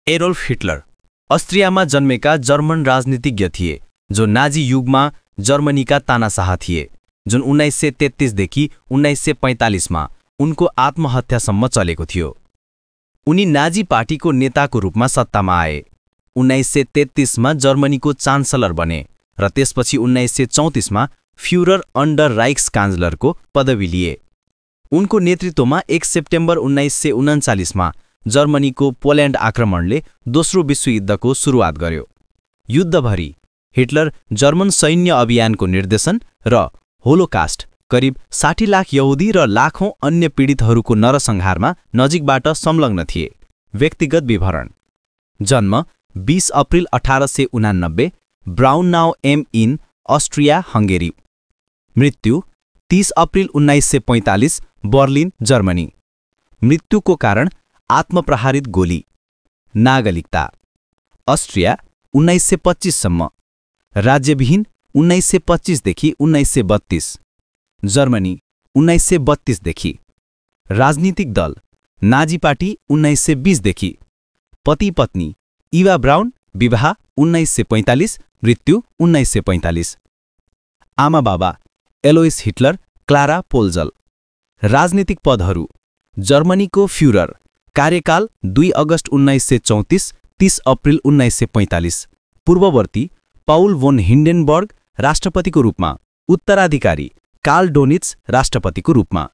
Adolf Hitler अस्ट्रियामा जन्मेका German राजनीतिज्ञ थिए जो नाजी युगमा जर्मनीका तानाशाह थिए, जुन 1933 देखि 1945 मा उनको आत्महत्यासम्म चलेको थियो। उनी नाजी पार्टीको नेताको रूपमा सत्तामा आए। 1933 मा जर्मनीको चान्सलर बने र त्यसपछि 1934 मा फ्युरर अन्डर राइक्सकान्सलरको पदवी लिए। उनको नेतृत्वमा 1 सेप्टेम्बर 1939 मा जर्मनीको पोल्यान्ड आक्रमणले दोस्रो विश्वयुद्धको सुरुवात गर्यो। युद्धभरि हिटलर जर्मन सैन्य अभियानको निर्देशन र होलोकास्ट करिब 60 लाख यहुदी र लाखौं अन्य पीडितहरूको नरसंहारमा नजिकबाट संलग्न थिए। व्यक्तिगत विवरण: जन्म 20 April 1889 Braunau am Inn Austria Hungary. मृत्यु 30 अप्रिल 1945 बर्लिन जर्मनी। मृत्युको कारण आत्मप्रहारित गोली। नागरिकता अस्ट्रिया 1925 सम्म। राज्यविहीन 1925 देखि 1932। जर्मनी 1932 देखि। राजनीतिक दल नाजी पार्टी 1920 देखि। पति पत्नी इवा ब्राउन, विवाह 1945, मृत्यु 1945। आमा बाबा एलोइस हिटलर, क्लारा पोल्जल। राजनीतिक पदहरू: जर्मनीको फ्युरर, कार्यकाल 2 अगस्त 1934 30 अप्रिल 1945। पूर्ववर्ती पाउल भोन हिन्डेनबर्ग राष्ट्रपतिको रूपमा। उत्तराधिकारी कार्ल डोनिट्ज राष्ट्रपतिको रूपमा।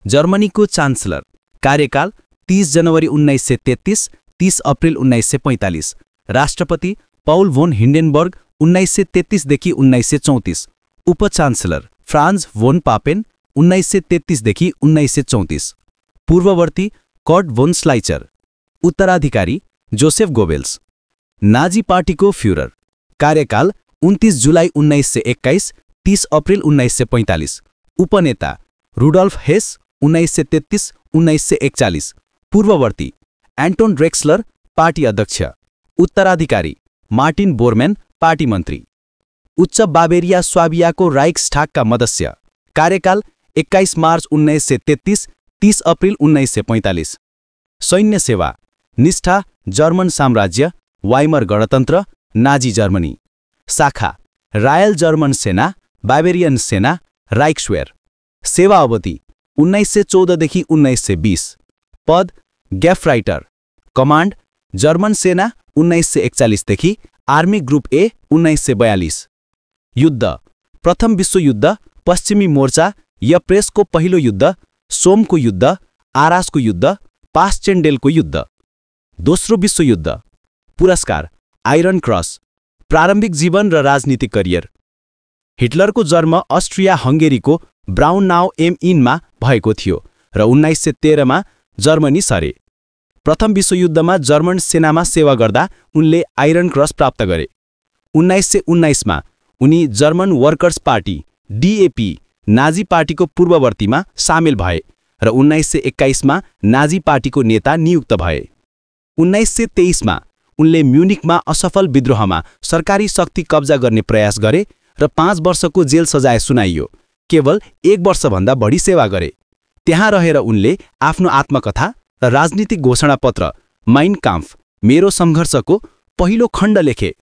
जर्मनीको चान्सलर, कार्यकाल 30 जनवरी 1933 30 अप्रिल 1945। राष्ट्रपति पाउल भोन हिन्डेनबर्ग 1933 देखि 1934। उपचान्सलर फ्रान्ज भोन पापेन 1933 देखि 1934। पूर्ववर्ती कर्ट भोन स्लाइचर। उत्तराधिकारी जोसेफ गोबेल्स। नाजी पार्टीको फ्युरर, कार्यकाल 29 जुलाई 1921 30 अप्रिल 1945। उपनेता रुडल्फ हेस 1933 1941। पूर्ववर्ती एन्टोन ड्रेक्सलर, पार्टी अध्यक्ष। उत्तराधिकारी मार्टिन बोरम्यान, पार्टी मन्त्री। उच्च बावेरिया स्वाबियाको राइक्सटागका मदस्य, कार्यकाल 21 मार्च 1933 30 अप्रिल 1945। सैन्य सेवा, निष्ठा जर्मन साम्राज्य, वाइमर गणतन्त्र, नाजी जर्मनी। शाखा रायल जर्मन सेना, बावेरियन सेना, राइक्सवेयर। सेवा अवधि 1914 देखि 1920। पद ग्याफराइटर। कमान्ड जर्मन सेना 1941 देखि आर्मी ग्रुप ए 1942। युद्ध: प्रथम विश्वयुद्ध, पश्चिमी मोर्चा, यप्रेसको पहिलो युद्ध, सोमको युद्ध, आरासको युद्ध, पासचेन्डेलको युद्ध। दोस्रो विश्वयुद्ध। पुरस्कार आइरन क्रस। प्रारम्भिक जीवन र राजनीतिक करियर। हिटलरको जन्म अस्ट्रिया हंगेरीको ब्राउननाउ एम इनमा भएको थियो र 1913 मा जर्मनी सरे। प्रथम विश्वयुद्धमा जर्मन सेनामा सेवा गर्दा उनले आइरन क्रस प्राप्त गरे। 1919 मा उनी German workers party DAP Nazi पार्टीको पूर्ववर्तीमा सामेल भए र 1921 मा नाजी पार्टीको नेता नियुक्त भए। 1923 मा उनले म्युनिकमा असफल विद्रोहमा सरकारी शक्ति कब्जा गर्ने प्रयास गरे र 5 वर्षको जेल सजाय सुनाइयो। केवल 1 वर्षभन्दा बढी सेवा गरे। त्यहाँ रहेर उनले आफ्नो आत्मकथा र राजनीतिक घोषणापत्र माइन काम्फ, मेरो सङ्घर्षको पहिलो खण्ड लेखे।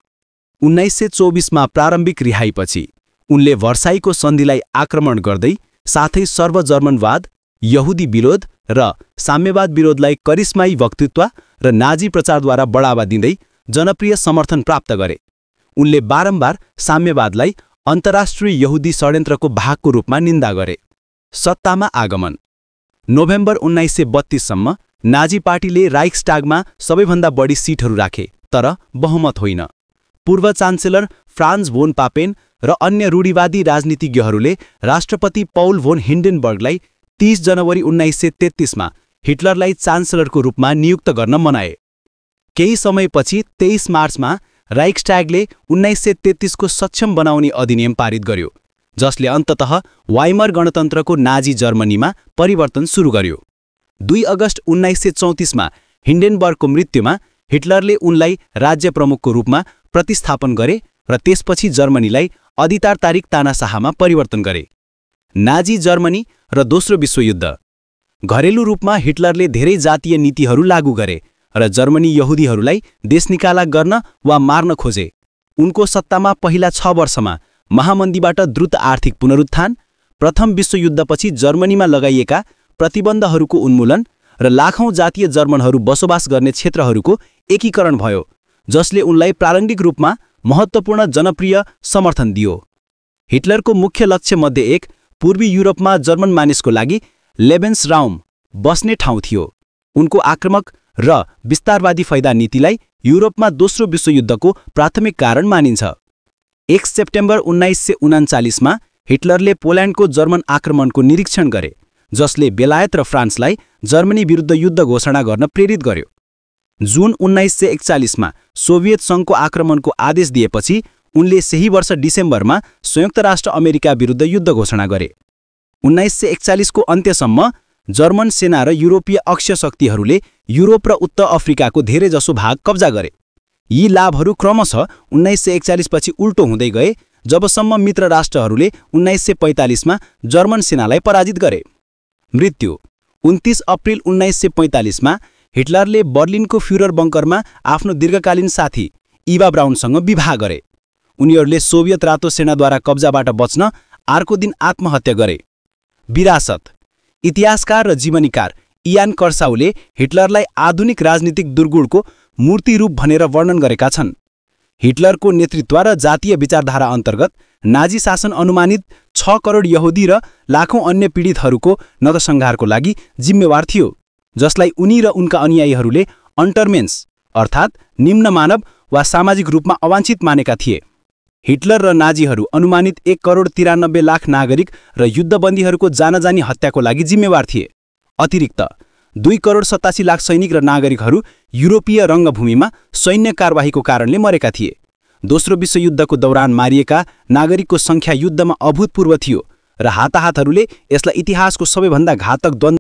1924 मा प्रारम्भिक रिहाईपछि उनले भर्साईको सन्धिलाई आक्रमण गर्दै साथै सर्वजर्मनवाद, यहुदी विरोध र साम्यवाद विरोधलाई करिश्माई वक्तृत्व र नाजी प्रचारद्वारा बढावा दिँदै जनप्रिय समर्थन प्राप्त गरे। उनले बारम्बार साम्यवादलाई अन्तर्राष्ट्रिय यहुदी षड्यन्त्रको भागको रूपमा निन्दा गरे। सत्तामा आगमन: नोभेम्बर 1932 सम्म नाजी पार्टीले राइक्सटागमा सबैभन्दा बढी सिटहरू राखे, तर बहुमत होइन। पूर्व चान्सेलर फ्रान्ज भोन पापेन र अन्य रूढिवादी राजनीतिज्ञहरूले राष्ट्रपति पाउल भोन हिन्डेनबर्गलाई 30 जनवरी 1933 मा हिटलरलाई चान्सेलरको रूपमा नियुक्त गर्न मनाए। केही समयपछि 23 मार्चमा राइक्सटागले 1933 को सक्षम बनाउने अधिनियम पारित गर्यो, जसले अन्ततः वाइमर गणतन्त्रको नाजी जर्मनीमा परिवर्तन सुरु गर्यो। 2 अगस्त 1934 मा हिन्डेनबर्गको मृत्युमा हिटलरले उनलाई राज्य प्रमुखको रूपमा प्रतिस्थापन गरे र त्यसपछि जर्मनीलाई अधिकारतारिक तानाशाहमा परिवर्तन गरे। नाजी जर्मनी र दोस्रो विश्वयुद्ध। घरेलु रूपमा हिटलरले धेरै जातीय नीतिहरू लागू गरे र जर्मनी यहुदीहरूलाई देशनिकाला गर्न वा मार्न खोजे। उनको सत्तामा पहिला 6 वर्षमा महामन्दीबाट द्रुत आर्थिक पुनरुत्थान, प्रथम विश्वयुद्धपछि जर्मनीमा लगाइएका प्रतिबन्धहरूको उन्मूलन र लाखौं जातीय जर्मनहरू बसोबास गर्ने क्षेत्रहरूको एकीकरण भयो, जसले उनलाई प्रारम्भिक रूपमा महत्त्वपूर्ण जनप्रिय समर्थन दियो। हिटलरको मुख्य लक्ष्य मध्ये एक पूर्वी युरोपमा जर्मन मानिसको लागि लेबेन्सराउम बस्ने ठाउँ थियो। उनको आक्रामक र विस्तारवादी फाइदा नीतिलाई युरोपमा दोस्रो विश्वयुद्धको प्राथमिक कारण मानिन्छ। 1 सेप्टेम्बर 1939 मा हिटलरले पोल्यान्डको जर्मन आक्रमणको निरीक्षण गरे, जसले बेलायत र फ्रान्सलाई जर्मनी विरुद्ध युद्ध घोषणा गर्न प्रेरित गर्यो। जुन 1941 मा सोभियत सङ्घको आक्रमणको आदेश दिएपछि उनले सही वर्ष डिसेम्बरमा संयुक्त राष्ट्र अमेरिका विरुद्ध युद्ध घोषणा गरे। 1941 को अन्त्यसम्म जर्मन सेना र युरोपीय अक्ष शक्तिहरूले युरोप र उत्तर अफ्रिकाको धेरैजसो भाग कब्जा गरे। यी लाभहरू क्रमशः 1941 पछि उल्टो हुँदै गए, जबसम्म मित्र राष्ट्रहरूले 1945 मा जर्मन सेनालाई पराजित गरे। मृत्यु 29 अप्रिल 1945 मा हिटलरले बर्लिनको फ्युरर बङ्करमा आफ्नो दीर्घकालीन साथी इवा ब्राउनसँग विवाह गरे। उनीहरूले सोभियत रातो सेनाद्वारा कब्जाबाट बच्न अर्को दिन आत्महत्या गरे। विरासत इतिहासकार र जीवनीकार इयान कर्साउले हिटलरलाई आधुनिक राजनीतिक दुर्गुणको मूर्ति रूप भनेर वर्णन गरेका छन्। हिटलरको नेतृत्व र जातीय विचारधारा अन्तर्गत नाजी शासन अनुमानित 6 करोड यहुदी र लाखौं अन्य पीडितहरूको नरसंहारको लागि जिम्मेवार थियो, जसलाई उनी र उनका अनुयायीहरूले अन्टरमेन्स अर्थात् निम्न मानव वा सामाजिक रूपमा अवांछित मानेका थिए। हिटलर र नाजीहरू अनुमानित 1 करोड 93 लाख नागरिक र युद्धबन्दीहरूको जानाजानी हत्याको लागि जिम्मेवार थिए। अतिरिक्त 2 करोड 87 लाख सैनिक र नागरिकहरू युरोपीय रङ्गभूमिमा सैन्य कारबाहीको कारणले मरेका थिए। दोस्रो विश्वयुद्धको दौरान मारिएका नागरिकको सङ्ख्या युद्धमा अभूतपूर्व थियो र हाताहातहरूले यसलाई इतिहासको सबैभन्दा घातक द्वन्द्व